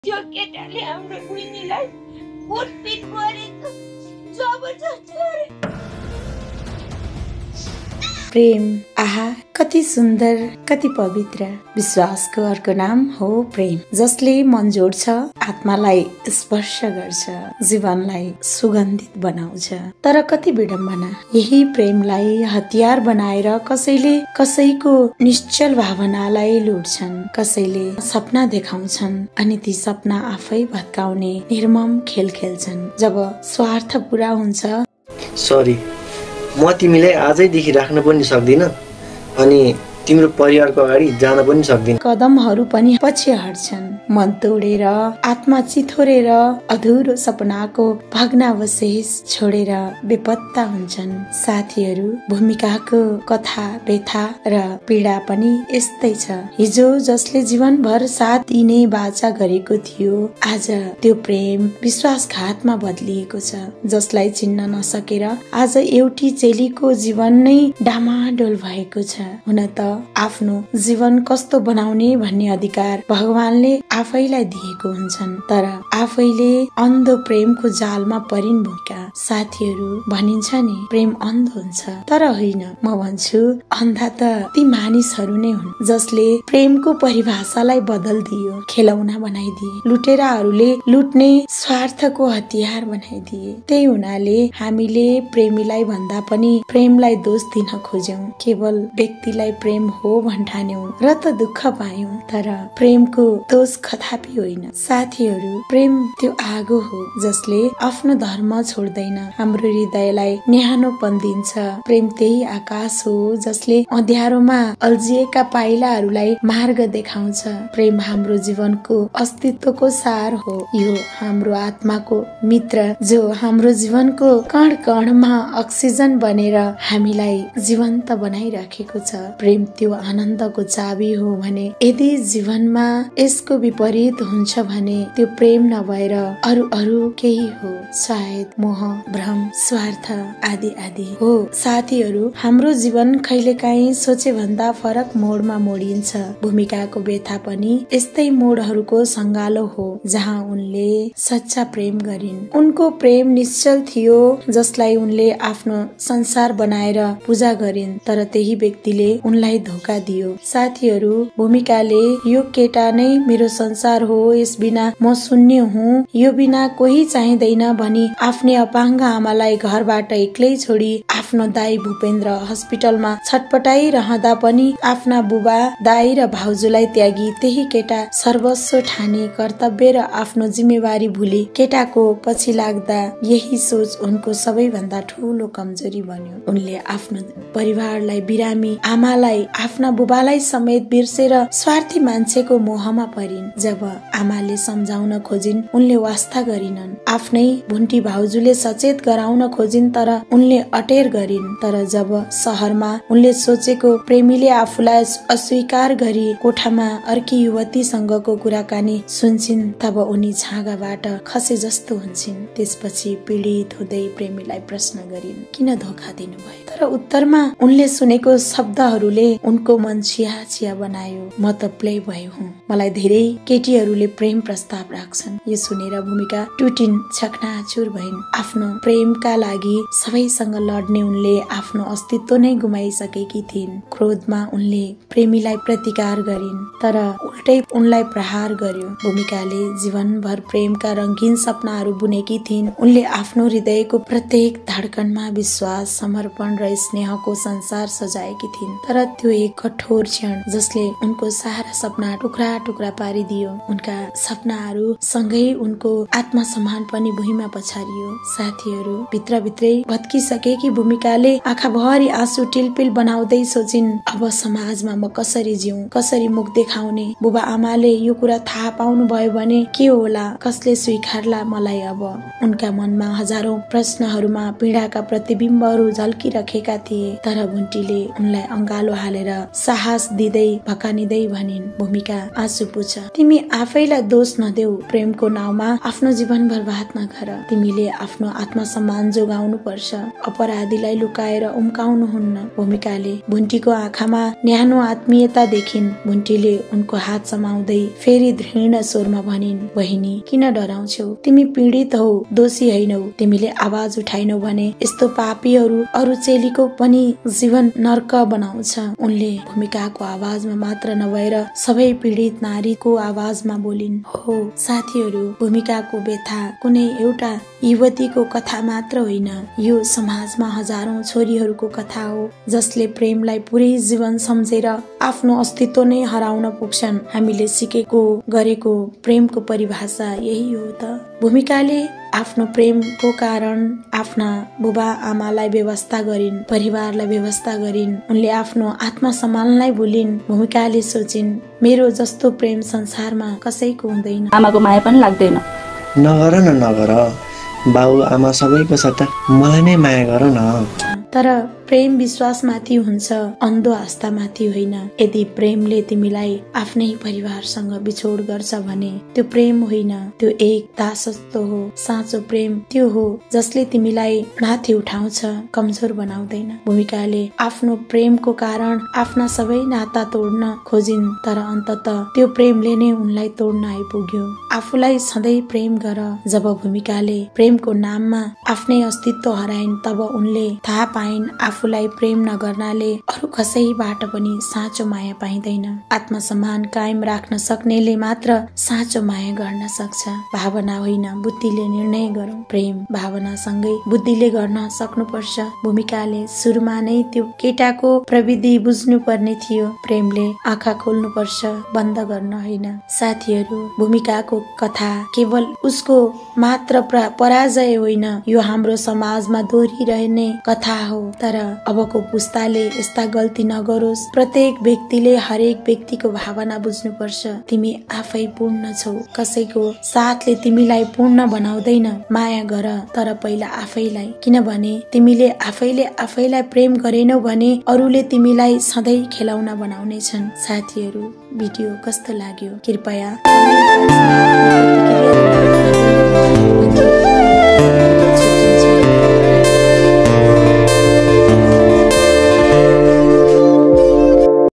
त्यो केटाले हाम्रो बहिनीलाई कुटपिट गरेको जबरजस्ती गरे। प्रेम, आहा कति सुन्दर, कति पवित्र। विश्वासको अर्को नाम हो प्रेम, जसले मन जोड्छ, आत्मालाई स्पर्श गर्छ, जीवनलाई सुगन्धित बनाउँछ। तर कति विडम्बना, यही प्रेमलाई हतियार बनाएर कसैले कसैको निश्चल भावनालाई लुट्छन्, कसैले सपना देखाउँछन् अनि ती सपना आफै भत्काउने निर्मम खेल खेल्छन्। जब स्वार्थ पूरा हुन्छ, सरी म तिमीलाई आजैदेखि राख्न पनि सक्दिन अनि तिम्रो परिवारको अगाडि जान पनि सक्दिन। कदमहरू पनि पछि हट्छन्, मन तोडेर, आत्मा चिथोरेर, अधुरो सपनाको भग्नावशेष छोडेर बेपत्ता हुन्छन्। साथीहरू, भूमिकाको कथा, व्यथा र पीडा पनि यस्तै छ। हिजो जसले जीवनभर साथ दिने बाचा गरेको थियो, आज त्यो प्रेम विश्वासघातमा बदलिएको छ। जसलाई चिन्न नसकेर आज एउटी चेलीको जीवन नै डामाडोल भएको छ। हुन त आफ्नो जीवन कस्तो बनाउने भन्ने अधिकार भगवानले आफैलाई दिएको हुन्छन्, तर आफैले अन्धो प्रेमको जालमा परिन् भएका। साथीहरू, भनिन्छ नि प्रेम अन्धो हुन्छ, तर होइन, म भन्छु अन्धा त ती मानिसहरू नै हुन् जसले प्रेमको परिभाषालाई बदल्दियो, खेलौना बनाइदिए, लुटेराहरूले लुट्ने स्वार्थको हतियार बनाइदिए। त्यही हुनाले हामीले प्रेमीलाई भन्दा पनि प्रेमलाई दोष दिन खोज्यौं, केवल व्यक्तिलाई प्रेम हो भन्ठान्यौं र त दुःख पायौं, तर प्रेमको दोष कदापि होइन। साथीहरू, प्रेम त्यो आगो हो जसले आफ्नो धर्म छोड्दैन, हाम्रो हृदयलाई न्यानोपन दिन्छ। प्रेम त्यही आकाश हो जसले अँध्यारोमा अल्झिएका पाइलाहरूलाई मार्ग देखाउँछ। प्रेम हाम्रो जीवनको अस्तित्वको सार हो, यो हाम्रो आत्माको मित्र जो हाम्रो जीवनको कण कणमा अक्सिजन बनेर हामीलाई जीवन्त बनाइराखेको छ। प्रेम त्यो आनन्दको चाबी हो भने यदि जीवनमा यसको विपरीत हुन्छ भने त्यो प्रेम नभएर अरू केही हो, सायद मोह, भ्रम, स्वार्थ आदि आदि हो। साथीहरू, हाम्रो जीवन कहिलेकाहीँ सोचे भन्दा फरक मोडमा मोडिन्छ। भूमिकाको व्यथा पनि यस्तै मोडहरूको संगालो हो, जहाँ उनले सच्चा प्रेम गरिन्। उनको प्रेम निश्चल थियो, जसलाई उनले आफ्नो संसार बनाएर पूजा गरिन्, तर त्यही व्यक्तिले उनलाई धोका दियो। साथीहरू, भूमिकाले यो केटा नै मेरो संसार हो, यस बिना म शून्य हुँ, यो बिना कोही चाहिँदैन भनी आफ्नै अपाङ्ग आमालाई घरबाट एक्लै छोडी आफ्नो दाई भूपेन्द्र हस्पिटलमा छटपटाइरहँदा पनि आफ्ना बुबा, दाई र भाउजूलाई त्यागी त्यही केटा सर्वस्व ठानी कर्तव्य र आफ्नो जिम्मेवारी भुली केटाको पछि लाग्दा यही सोच उनको सबैभन्दा ठूलो कमजोरी बन्यो। उनले आफ्नो परिवारलाई, बिरामी आमालाई, आफ्ना बुबालाई समेत बिर्सेर स्वार्थी मान्छेको मोहमा परिन्। जब आमाले सम्झाउन खोजिन्, उनले वास्ता गरिनन्। आफ्नै भुन्टी भाउजूले सचेत गराउन खोजिन्, तर उनले अटेर गरिन्। तर जब शहरमा उनले सोचेको प्रेमीले आफूलाई अस्वीकार गरी कोठामा अर्की युवतीसँगको कुराकानी सुन्छिन्, तब उनी छाँगाबाट खसे जस्तो हुन्छन्। त्यसपछि पीडित हुँदै प्रेमीलाई प्रश्न गरिन्, किन धोका दिनुभयो? तर उत्तरमा उनले सुनेको शब्दहरूले उनको मन चिया चिया बनायो, म त प्ले भए हुँ, मलाई धेरै केटीहरूले प्रेम प्रस्ताव राख्छन्। यो सुनेर भूमिका टुटिन्, चकनाचुर भइन्। आफ्नो प्रेमका लागि सबैसँग लड्ने उनले आफ्नो अस्तित्व नै गुमाइसकेकी थिइन्। क्रोधमा उनले प्रेमीलाई प्रतिकार गरिन्, तर उल्टै उनलाई प्रहार गर्यो। भूमिकाले जीवनभर प्रेमका रंगीन सपनाहरू बुनेकी थिइन्। उनले आफ्नो हृदयको प्रत्येक धड्कनमा विश्वास, समर्पण र स्नेहको संसार सजाएकी थिइन्, तर त्यो एक कठोर क्षण जसले उनको सारा सपना टुक्रा टुक्रा पारिदियो। उनका सपनाहरू सँगै उनको आत्मसम्मान पनि भुइँमा पछारियो। साथीहरू, भित्रभित्रै भत्किसकेकी भूमिकाले आँखाभरि आँसु टिलपिल बनाउँदै सोचिन्, अब समाजमा म कसरी जिउँ, कसरी मुख देखाउने? बुबा आमाले यो कुरा थाहा पाउनु भयो भने के होला? कसले स्वीकार्ला मलाई अब? उनका मनमा हजारौं प्रश्नहरूमा पीडाका प्रतिबिम्बहरू झल्किरहेका थिए, तर भुन्टीले उनलाई अंगालो हालेर भनेर साहस दिँदै भकानिँदै भनिन्। भूमिका आँसु पुछ, तिमी आफैलाई दोष नदेऊ, प्रेमको नाउँमा आफ्नो जीवन बर्बाद नगर। तिमीले आफ्नो आत्मसम्मान जोगाउनु पर्छ, अपराधीलाई लुकाएर उम्काउनुहुन्न। भूमिकाले भुन्टीको आँखामा न्यानो आत्मीयता देखिन्। भुन्टीले उनको हात समाउँदै फेरि दृढ स्वरमा भनिन्, बहिनी किन डराउँछौ? तिमी पीडित हौ, दोषी हैनौ। तिमीले आवाज उठाइनौ भने यस्तो पापीहरू अरू चेलीको पनि जीवन नर्क बनाउँछ। उनले भूमिकाको आवाजमा मात्र नभएर सबै पीडित नारीको आवाजमा बोलिन्। हो साथीहरू, भूमिकाको व्यथा कुनै एउटा युवतीको कथा मात्र होइन, यो समाजमा हजारौं छोरीहरूको कथा हो जसले प्रेमलाई पुरै जीवन सम्झेर आफ्नो अस्तित्व नै हराउन पुग्छन्। हामीले सिकेको गरेको प्रेमको परिभाषा यही हो त। भूमिकाले आफ्नो प्रेमको कारण आफ्ना बुबा आमालाई व्यवस्था गरिन्, परिवारलाई व्यवस्था गरिन्। उनले आफ्नो आत्मसम्मानलाई भुलिन्। भूमिकाले सोचिन्, मेरो जस्तो प्रेम संसारमा कसैको हुँदैन। आमाको माया पनि लाग्दैन। नगर न नगर, बाउ आमा सबैको सट्टा मलाई नै माया गर न। तर प्रेम विश्वासमाथि हुन्छ, अन्धो आस्थामाथि होइन। यदि प्रेमले तिमीलाई आफ्नै परिवारसँग बिछोड गर्छ भने त्यो प्रेम होइन, त्यो एक दासत्व हो। साँचो प्रेम त्यो हो जसले तिमीलाई माथि उठाउँछ, कमजोर बनाउँदैन। भूमिकाले आफ्नो प्रेमको कारण आफ्ना सबै नाता तोड्न खोजिन्, तर अन्ततः त्यो प्रेमले नै उनलाई तोड्न आइपुग्यो। आफूलाई सधैँ प्रेम गर। जब भूमिकाले प्रेमको नाममा आफ्नै अस्तित्व हराइन्, तब उनले थाहा पाइन् आफूलाई प्रेम नगर्नाले अरू कसैबाट पनि साँचो माया पाइँदैन। आत्मसम्मान कायम राख्न सक्नेले मात्र साँचो माया गर्न सक्छ। भावना होइन, बुद्धिले निर्णय गरौँ। प्रेम भावनासँगै बुद्धिले गर्न सक्नुपर्छ। भूमिकाले सुरुमा नै त्यो केटाको प्रविधि बुझ्नु पर्ने थियो। प्रेमले आँखा खोल्नु पर्छ, बन्द गर्न होइन। साथीहरू, भूमिकाको कथा केवल उसको मात्र पराजय होइन, यो हाम्रो समाजमा दोहोरिरहने कथा हो। तर अबको पुस्ताले यस्ता गल्ती नगरोस्। प्रत्येक व्यक्तिले हरेक व्यक्तिको भावना बुझ्नुपर्छ। तिमी आफै पूर्ण छौ, कसैको साथले तिमीलाई पूर्ण बनाउँदैन। माया गर, तर पहिला आफैलाई, किनभने तिमीले आफैलाई प्रेम गरेनौ भने अरूले तिमीलाई सधैँ खेलाउन बनाउने छन्। साथीहरू, भिडियो कस्तो लाग्यो कृपया